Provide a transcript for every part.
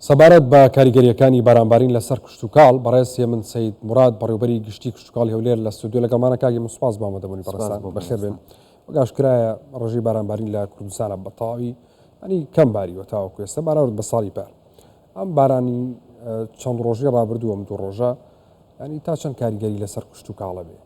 سەبارەت بە کاریگەرییەکانی بارانبارین لەسەر کشتوکاڵ، بەڕێز هێمن سەید موراد، بەڕێوەبەری گشتی کشتوکاڵی هەولێر لە ستۆدیۆ لەگەڵمانە. کاک هێمن سوپاس بۆ ئامادەبوونی بەڕێزتان، بەخێر بێن. وەک ئاشکرایە ڕێژەی بارانبارین لە کوردستانە بە تەواوی ینی کەم باریوە تاوەکو ئێستا بەراورد بە ساڵی پار. ئەم بارانی چەند ڕۆژی ڕابردوو ئەم دوو ڕۆژە ینی تا چەند کاریگەری لەسەر کشتوکاڵە بێ؟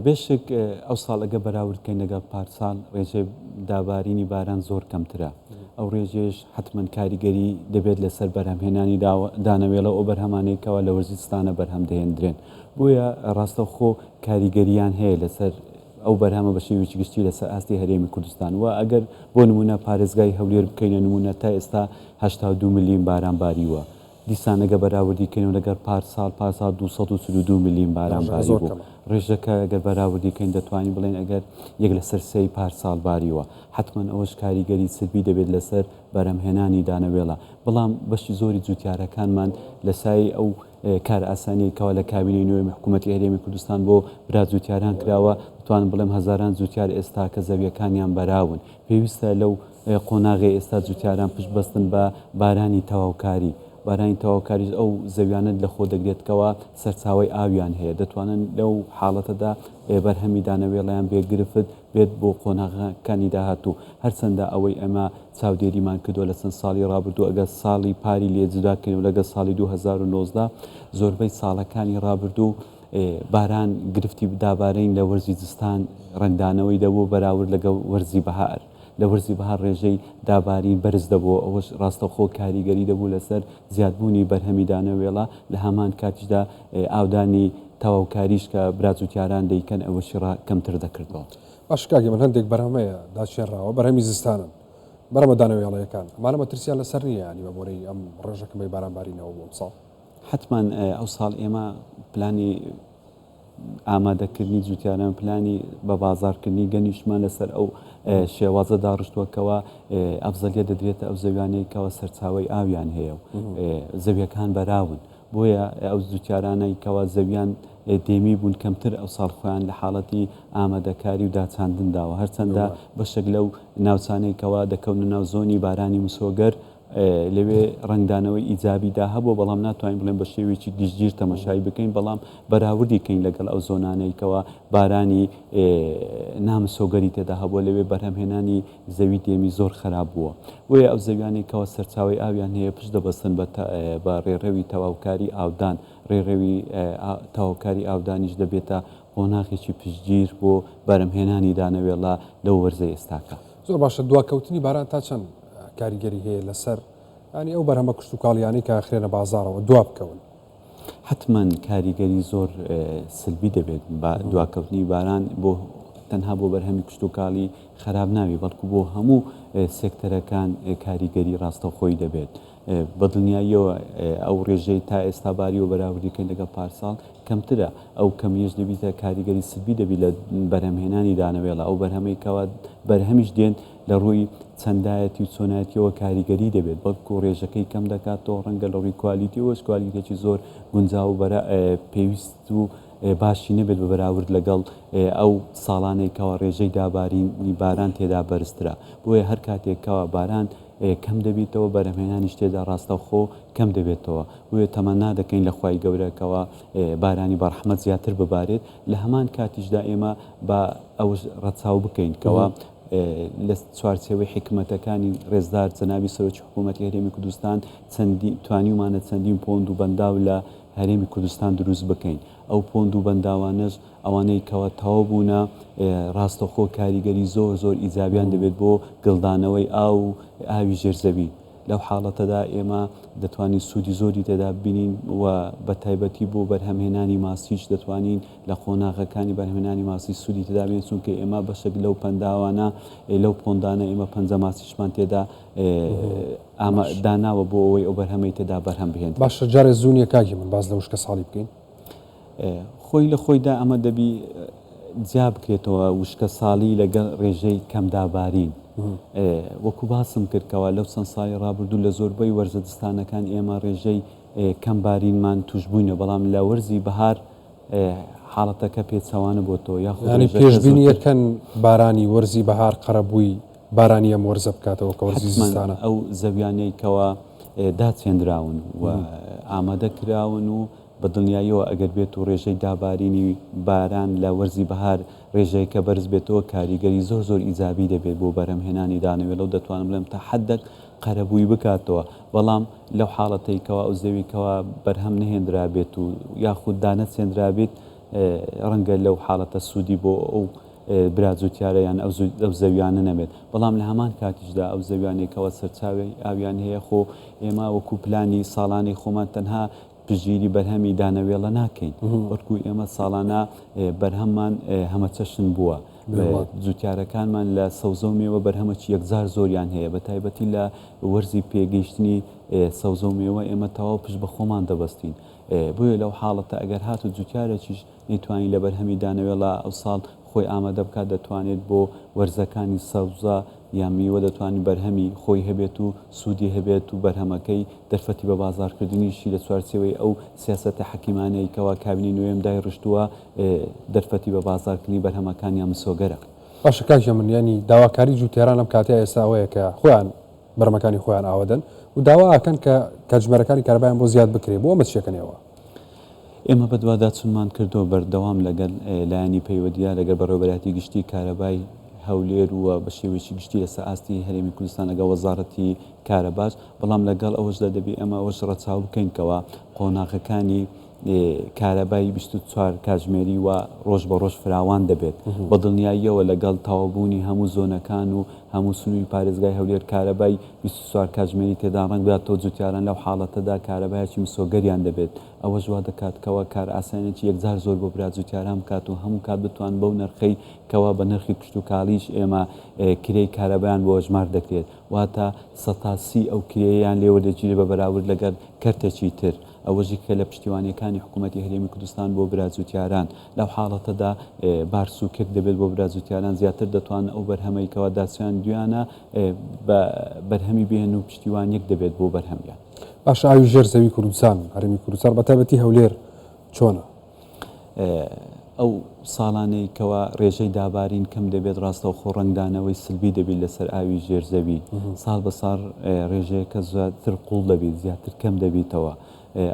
بێشک ئەوساڵ ئەگەر بەراورد کەین لەگەڵ پارساڵ ڕێژەی دابارینی باران زۆر کەمترە ئەو ڕێژەیەش حەتمەن کاریگەری دەبێت لەسەر بەرهەمهێنانی دانەوێڵە ئەو بەرهەمانەی کەوا لە وەرزی زستانە بەرهەم دەهێندرێن بۆیە ڕاستەوخۆ کاریگەریان هەیە لەسەر ئەو بەرهەمە بە شێوەیەکی گشتی لەسەر ئاستی هەرێمی کوردستان و ئەگەر بۆ نمونە پارێزگای هەولێر بکەینە نمونە تا ئێستا 82 ملیم باران باریوە دیسان ئەگەر بەراوردی کەین لەگەر پار ساڵ، پار ساڵ 242 ملیم باران ڕێژەکە زۆر باریبوو. کەمە. ڕێژەکە ئەگەر بەراوردی کەین دەتوانین بڵێین ئەگەر یەک لەسەر سێی پار ساڵ باریوە. حەتمەن ئەوەش کاریگەری سلبی دەبێت لەسەر بەرهەمهێنانی دانەوێڵە. بەڵام بەشی زۆری جوتیارەکانمان لە سایەی ئەو کارئاسانیەی کەوا لە کابینەی نۆیەمی حکوومەتی هەرێمی کوردستان بۆ برا جوتیاران کراوە، دەتوانم بڵێم هەزاران جوتیار ئێستاکە زەویەکانیان بەراون. پێویستە لەو قۆناغەی ئێستا جوتیاران پشت بەستن بە بارانی تەواوکاری، بارانی تەواوکاریش ئەو زەویانە لەخۆ دەگرێت کەوا سەرچاوەی ئاویان هەیە، دەتوانن لەو حاڵەتەدا بەرهەمی دانەوێڵەیان بێ گرفت بێت بۆ قۆناغەکانی داهاتوو. هەرچەندە ئەوەی ئێمە چاودێریمان کردووە لە چەند ساڵی ڕابردوو ئەگەر ساڵی پاری لێ جودا کەینەوە لەگەڵ ساڵی 2019 زۆربەی ساڵەکانی ڕابردوو باران گرفتی دابارین لە وەرزی زستان ڕەنگدانەوەی دەبوو بەراورد لەگەڵ وەرزی بەهار. لە وەرزی بەهار ڕێژەی دابارین بەرز دەبووە، ئەوەش ڕاستەوخۆ کاریگەری دەبوو لەسەر زیادبوونی بەرهەمی دانەوێڵە، لە هەمان کاتیشدا ئاودانی تەواوکاریش کە برا جوتیاران دەیکەن ئەوەشی ڕا کەمتر دەکردەوە. باشە کاک هێمن هەندێک بەرهەم هەیە داچێنراوە بەرهەمی زستانن بەرهەمە دانەوێڵەیەکان ئەمانە مەترسیان لەسەر نییە یانی بە بۆنەی ئەم ڕێژە کەمەی باران بارینەوە بۆ ئەمساڵ؟ حەتمەن ئەوساڵ ئێمە پلانی ئامادەکردنی جوتیاران پلانی بە بازاڕکردنی گەنیشمان لەسەر ئەو شێوازە داڕشتووە کەوا ئەفزەلیە دەدرێتە ئەو زەویانەی کەوا سەرچاوەی ئاویان هەیە و زەویەکان بەراون بۆیە ئەو جوتیارانەی کەوا زەویان دێمی بوون کەمتر ئەو ساڵ خۆیان لە حاڵەتی ئامادەکاری و داچاندن داوە هەرچەندە بەشێک لەو ناوچانەی کەوا دەکەونە ناو زۆنی بارانی مسۆگەر لەوێ ڕەنگدانەوەی ئیجابی دا هەبووە، بەڵام ناتوانین بڵێین بە شێوەیەکی گشتگیر تەمەشای بکەین، بەڵام بەراوردی کەین لەگەڵ ئەو زۆنانەی کەوا بارانی نامسۆگەری تێدا هەبووە، لەوێ بەرهەمهێنانی زەوی دێمی زۆر خەراپ بووە. بۆیە ئەو زەویانەی کەوا سەرچاوەی ئاویان هەیە پشت دەبەستن بە بە ڕێڕەوی تەواوکاری ئاودان، ڕێڕەوی تەواوکاری ئاودانیش دەبێتە قۆناغێکی پشتگیر بۆ بەرهەمهێنانی دانەوێڵە لەو وەرزەی ئێستاکە. زۆر باشە دواکەوتنی باران تا چەند کاریگەری هەیە لەسەر ینی ئەو بەرهەمە کشتوکاڵیانەی کە ئەخرێنە بازاڕەوە دوا بکەون؟ حەتمەن کاریگەری زۆر سلبی دەبێت با دواکەوتنی باران بۆ تەنها بۆ بەرهەمی کشتوکاڵی خراپ نابی بەڵکو بۆ هەموو سێکتەرەکان کاریگەری ڕاستەوخۆی دەبێت بە دڵنیاییەوە ئەو ڕێژەی تا ئێستا باریوە بەراوردی کەین لەگەڵ پارساڵ کەمترە ئەو کەمیەش دەبیتە کاریگەری سلبی دەبی لە بەرهەمهێنانی دانەوێڵە ئەو بەرهەمەی کەوا بەرهەمیش دێن لە ڕووی چەندایەتی و چۆنایەتیەوە کاریگەری دەبێت، بەڵکو ڕێژەکەی کەم دەکاتەوە، ڕەنگە لە ڕووی کوالیتیەوەش کوالیتێکی زۆر گونجاو و پێویست و باشی نەبێت بە بەراورد لەگەڵ ئەو ساڵانەی کەوا ڕێژەی دابارینی باران تێدا بەرزترە. بۆیە هەر کاتێک کەوا باران کەم دەبیتەوە بەرهەمهێنانیش تێدا ڕاستەوخۆ کەم دەبێتەوە. بۆیە تەمەنا دەکەین لە خوای گەورە کەوا بارانی بەڕەحمەت زیاتر ببارێت، لە هەمان کاتیشدا ئێمە با ئەوەش ڕەچاو بکەین کەوا لە چوارچێوەی حیکمەتەکانی ڕێزدار جەنابی سەرۆکی حکوومەتی هەرێمی کوردستان چەندین توانیومانە چەندین پۆند و بەنداو لە هەرێمی کوردستان دروست بکەین ئەو پۆند و بەنداوانەش ئەوانەی کەوا تەواو بوونە ڕاستەوخۆ کاریگەری زۆر زۆر ئیجابیان دەبێت بۆ گڵدانەوەی ئاو و ئاوی ژێرزەوی لەو حاڵەتەدا ئێمە دەتوانین سوودی زۆری تێدا ببینین و بە تایبەتی بۆ بەرهەمهێنانی ماسیش دەتوانین لە قۆناغەکانی بەرهەمهێنانی ماسی سوودی تێدا ببینین چونکە ئێمە بەشێک لەو پەنداوانە لەو پۆندانە ئێمە پەنجە ماسیشمان تێدا ئامە داناوە بۆ ئەوەی ئەو بەرهەمەی تێدا بەرهەم بهێندرێت. باشە جارێ زوو نیە کاک هیمن باس لە وشکە ساڵی بکەین؟ خۆی لە خۆیدا ئەمە دەبی جیا بکرێتەوە وشکە ساڵی لەگەڵ ڕێژەی کەمدابارین وەکو باسم کرد کەوا لەو چەند ساڵی ڕابردوو لە زۆربەی وەرزە زستانەکان ئێمە ڕێژەی کەم بارینمان توشبووینە بەڵام لە وەرزی بەهار حاڵەتەکە پێچەوانە بۆتەوە یاخود یانی ڕێژەکە پێشبینی زۆرتر ئەکەن بارانی وەرزی بەهار قەرەبووی بارانی ئەم وەرزە بکاتەوە کە وەرزی حەتمەن زستانە؟ ئەو زەویانەی کەوا. داچێندراون و ئامادە کراون و بە دڵنیاییەوە ئەگەر بێت و ڕێژەی دابارینی باران لە وەرزی بەهار ڕێژەیەکە بەرز بێتەوە کاریگەری زۆر زۆر ئیجابی دەبێت بۆ بەرهەمهێنانی دانەوێڵە و دەتوانم بڵێم تا حەدەک قەرەبووی بکاتەوە بەڵام لەو حاڵەتەی کەوا ئەو زەوی کەوا بەرهەم نەهێندرابێت و یاخود دانەچێندرابێت ڕەنگە لەو حاڵەتە سوودی بۆ ئەو برا جوتیارە یان ئەو زەویانە نەبێت بەڵام لە هەمان کاتیشدا ئەو زەویانەی کەوا سەرچاوی ئاویان هەیە خۆ ئێمە وەکو پلانی ساڵانەی خۆمان تەنها پشتگیری بەرهەمی دانەوێڵە ناکەین بەڵکو ئێمە ساڵانە بەرهەممان هەمەچەشن بووە جوتیارەکانمان لە سەوزە و مێوە بەرهەمەکی یەکجار زۆریان هەیە بە تایبەتی لە وەرزی پێگەیشتنی سەوزە و مێوە ئێمە تەواو پشت بە خۆمان دەبەستین بۆیە لەو حاڵەتە ئەگەر هاتو جوتیارێکیش نەیتوانی لە بەرهەمی دانەوێڵە ئەو ساڵ خۆی ئامادە بکات دەتوانێت بۆ وەرزەکانی سەوزە یان میوە دەتوانێت بەرهەمی خۆی هەبێت و سوودی هەبێت و بەرهەمەکەی دەرفەتی بە بازاڕکردنیشی لە چوارچێوەی ئەو سیاسەتە حەکیمانەی کەوا کابینەی نۆیەم دایڕشتووە دەرفەتی بە بازاڕکردنی بەرهەمەکانیان مسۆگەرە. باشە کاک هێمن یانی داواکاری جوتیاران لەم کاتەیا ئێستا ئەوەیە کە خۆیان بەرهەمەکانی خۆیان ئاوەدەن و داوا ئەکەن کە کاتژمێرەکانی کارەبایان بۆ زیاد بکرێ بۆ ئەمە چیەکەن ئێوە؟ ئێمە بەدواداچونمان کردووە بەردەوام لەگەل لایەنی پەیوەدیدار لەگەل بەڕێوەبەرایەتی گشتی کارەبای هەولێر و بە شێوەیەکی گشتی لەسەر ئاستی هەرێمی کوردستان لەگەڵ وەزاڕەتی کارەباش بەڵام لەگەڵ ئەوەشدا دەبێ ئێمە ئەوەش ڕەچاو بکەین کەوا قۆناغەکانی کارەبای 24 کاتژمێری و ڕۆژ بە ڕۆژ فراوان دەبێت بە دڵنیاییەوە لەگەڵ تەواوبوونی هەموو زۆنەکان و هەموو سنووری پارێزگای هەولێر کارەبای 24 کاتژمێری تێدا ڕەنگ بداتەوە جوتیاران لەو حاڵەتەدا کارەبایەکی مسۆگەریان دەبێت ئەوەش وا دەکات کەوا کارئاسانیەکی یەکجار زۆر بۆ برا جوتیاران بکات و هەموو کات بتوان بەو نرخەی کەوا بە نرخی کشتوکاڵیش ئێمە کرێی کارەبایان بۆ ئەژمار دەکرێت واتە سەتا سی ئەو کرێیەیان لێ وەردەگیرێت بە بەراورد لەگەڵ کەرتێکی تر ئەوەش یەکێکە لە پشتیوانیەکانی حکوومەتی هەرێمی کوردستان بۆ برا جوتیاران لەو حاڵەتەدا بار سووکێک دەبێت بۆ برا جوتیاران زیاتر دەتوانن ئەو بەرهەمەی کەوا داچاندویانە بە بەرهەمی بێن و پشتیوانیەک دەبێت بۆ بەرهەمیان. باشە ئاوی ژێر زەوی کوردستان، هەرێمی کوردستان بە تایبەتی هەولێر چۆنە؟ ئەو ساڵانەی کەوا ڕێژەی دابارین کەم دەبێت ڕاستەوخۆ ڕەنگدانەوەی سلبی دەبیت لەسەر ئاوی ژێر زەوی ساڵ بە ساڵ ڕێژەیەکە زیاتر قوڵ دەبیت زیاتر کەم دەبیتەوە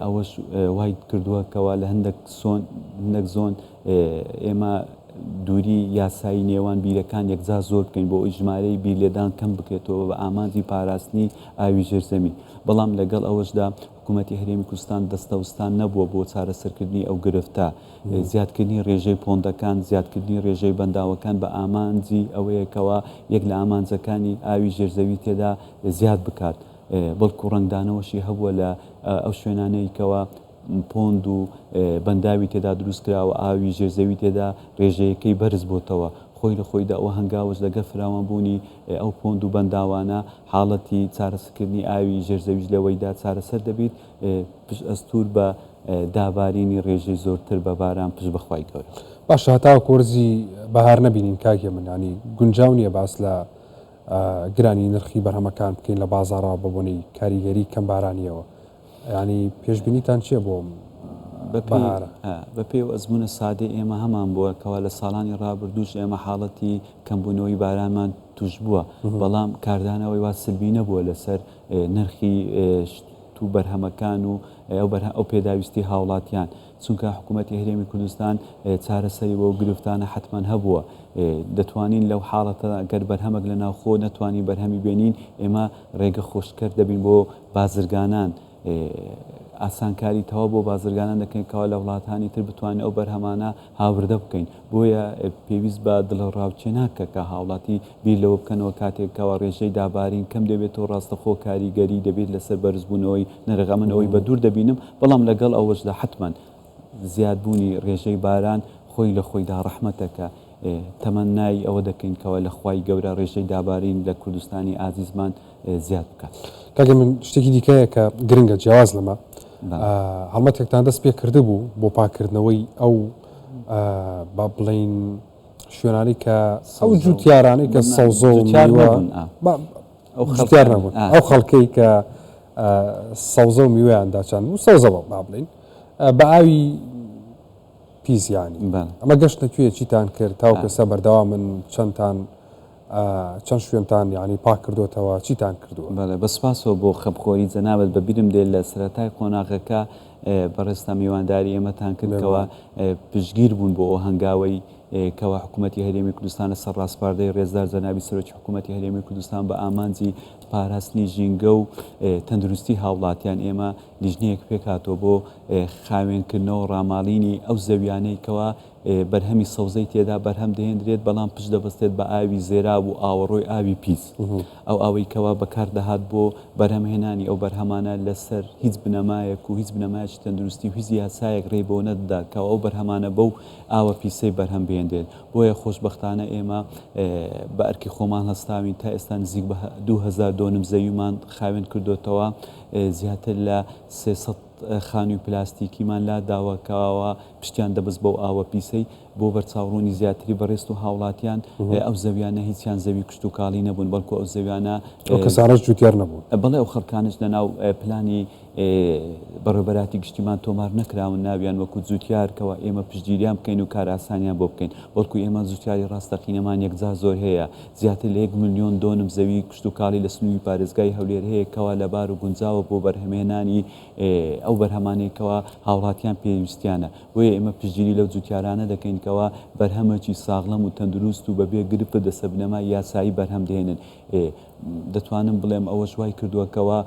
ئەوەش وای کردووە کەوا لە هەندێک سۆن هەندێک زۆن ئێمە دووری یاسایی نێوان بیرەکان یەکجار زۆر بکەین بۆ ئەوەی ژمارەی بیر لێدان کەم بکرێتەوە بە ئامانجی پاراستنی ئاوی ژێرزەمین بەڵام لەگەڵ ئەوەشدا حکوومەتی هەرێمی کوردستان دەستەوستان نەبووە بۆ چارەسەرکردنی ئەو گرفتە زیادکردنی ڕێژەی پۆندەکان زیادکردنی ڕێژەی بەنداوەکان بە ئامانجی ئەوەیە کەوا یەک لە ئامانجەکانی ئاوی ژێرزەوی تێدا زیاد بکات بەڵکو ڕەنگدانەوەشی هەبووە لە ئەو شوێنانەی کەوا پۆند و بەنداوی تێدا دروست کراوە ئاوی ژێرزەوی تێدا ڕێژەیەکەی بەرز بۆتەوە خۆی لە خۆیدا ئەو هەنگاوەش لەگەڵ فراوانبوونی ئەو پۆند و بەنداوانە حاڵەتی چارەسەرکردنی ئاوی ژێرزەویش لەوەیدا چارەسەر دەبیت پشت ئەستوور بە دابارینی ڕێژەی زۆرتر بە باران پشت بە خوای گەورە. باشە هەتاوەکو وەرزی بەهار نەبینین کاک هێمن یانی گونجاو نییە باس لە گرانی نرخی بەرهەمەکان بکەین لە بازاڕەوە بە بۆنەی کاریگەری کەمبارانییەوە یانی پێشبینیتان چییە بۆ بەهارە؟ بەپێی ئەو ئەزموونە سادەی ئێمە هەمان بووە کەوا لە ساڵانی ڕابردووش ئێمە حاڵەتی کەمبوونەوەی بارانمان تووش بووە بەڵام کاردانەوەی وا سلبی نەبووە لەسەر نرخی شت و بەرهەمەکان و ئەو پێداویستی هاوڵاتیان چونکە حکوومەتی هەرێمی کوردستان چارەسەری بۆ گرفتانە حتمما هەبووە دەتوانین لەو حاڵەتە گەر بەرهەمەک لە ناوخۆ نەتوانین بەرهەمی بێنین ئێمە ڕێگە خۆشکەر دەبین بۆ بازرگانان ئاسانکاری تەواو بۆ بازرگانان دەکەین کەوا لە وڵاتانی تر بتوانین ئەو بەرهەمانە هاوردە بکەین بۆیە پێویست بە دڵەڕاوکێ ناکە کە هاوڵاتی بیر لەوە بکەنەوە کاتێک کەوا ڕێژەی دابارین کەم دەبێتەوە ڕاستەخۆ کاریگەری دەبێت لەسەر بەرزبوونەوەی نرخ ئەمن ئەوەی بە دوور دەبینم بەڵام لەگەڵ ئەوەشدا حتمما زیادبوونی ڕێژەی باران خۆی لە خۆیدا ڕەحمەتەکە تەمەنای ئەوە دەکەین کەوا لە خوای گەورە ڕێژەی دابارین لە کوردستانی ئازیزمان زیاد بکات. کاک هێمن شتێکی دیکە هەیە کە گرنگە جیاواز لەمە هەڵمەتێکتان دەست پێ کردبوو بۆ پاکردنەوەی ئەو با بڵین شوێنانی کە ئەو جوتیارانەی کە سەوزە و میوە ئەو جوتیار نەبوون ئەو خەڵکەی کە سەوزە و میوەیان داچان و سەوزە با بڵین بە ئاوی پیس یانی ئەمە گەشتە کوێ چیتان کرد تاوەکو ئێستا بەردەوامن چەندتان. چەند شوێنتان یانی پاک کردۆتەوە چیتان کردووە؟ بەڵێ بە سوپاسەوە بۆ خەمخۆری جەنابت بە بیرم دێت لە سەرەتای قۆناغەکە بەڕێزتان میوانداری ئێمەتان کرد کەوا پشتگیر بوون بۆ ئەو هەنگاوەی کەوا حکوومەتی هەرێمی کوردستان لەسەر ڕاسپاردەی ڕێزدار جەنابی سەرۆکی حکوومەتی هەرێمی کوردستان بە ئامانجی پاراستنی ژینگە و تەندروستی هاوڵاتیان ئێمە لیژنەیەک پێکهاتووە بۆ خاوێنکردنەوە ڕاماڵینی ئەو زەویانەی کەوا بەرهەمی سەوزەی تێدا بەرهەم دەهێندرێت، بەڵام پشت دەبەستێت بە ئاوی زێراب و ئاوەڕۆی ئاوی پیس. ئەو ئاوەی کەوا بەکار دەهات بۆ بەرهەمهێنانی ئەو بەرهەمانە لەسەر هیچ بنەمایەک و هیچ بنەمایەکی تەندروستی و هیچ یاسایەک رێی بەوە نەدەدا کەوا ئەو بەرهەمانە بەو ئاوە پیسەی بەرهەم بهێنرێت. بۆیە خۆشبەختانە ئێمە بە ئەرکی خۆمان هەستاوین تا ئێستا نزیک بە 2000 دۆنم زەویمان خاوێن کردۆتەوە، زیاتر لە 300 خانووی پلاستیکیمان لاداوە کەوا پشتیان دەبەست بەو ئاوە پیسەی، بۆ بەرچاوڕوونی زیاتری بەڕێزت و هاوڵاتیان، ئەو زەویانە هیچیان زەوی کشتوکاڵی نەبوون، بەڵکو ئەو زەویانە. ئەو کەسانەش جوتیار نەبوون. بەڵێ ئەو خەڵکانەش لەناو پلانی بەڕێوەبەراتی گشتیمان تۆمار نەکراون ناویان وەکو جوتیار کەوا ئێمە پشتگیریان بکەین و کارئاسانیان بۆ بکەین، بەڵکو ئێمە جوتیاری ڕاستەقینەمان یەکجار زۆر هەیە، زیاتر لە یەک ملیۆن دۆنم زەوی کشتوکاڵی لە سنووری پارێزگای هەولێر هەیە کەوا لەبار و گونجاوە بۆ بەرهەمهێنانی ئەو بەرهەمانەی کەوا هاوڵاتیان پێویستیانە، بۆیە ئێمە پشتگیری لەو جوتیارانە دەکەین کەوا بەرهەمێکی ساغڵەم و تەندروست و بەبێ گرفت لەسەر بنەمای یاسایی بەرهەم دێنن. دەتوانم بڵێم ئەوەش وای کردووە کەوا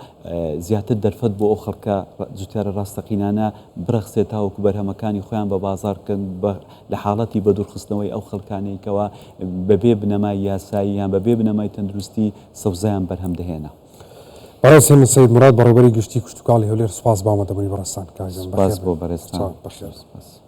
زیاتر دەرفەت بۆ ئەو خەڵکە جوتیارە ڕاستەقینانە برەخسێت تاوەکو بەرهەمەکانی خۆیان بە بازاڕ بکەن لە حاڵەتی بەدوورخستنەوەی ئەو خەڵکانەی کەوا بەبێ بنەمای یاسایی یان بەبێ بنەمای تەندروستی سەوزەیان بەرهەم دەهێنا. بەڕێز هێمن سەید موراد بەڕێوبەری گشتی کشتوکاڵی هەولێر سوپاس بۆ ئامادەبوونی بەڕێزتان کاک هێمن سوپاس بۆ بەڕێزتان. بەخێر. سوپاس.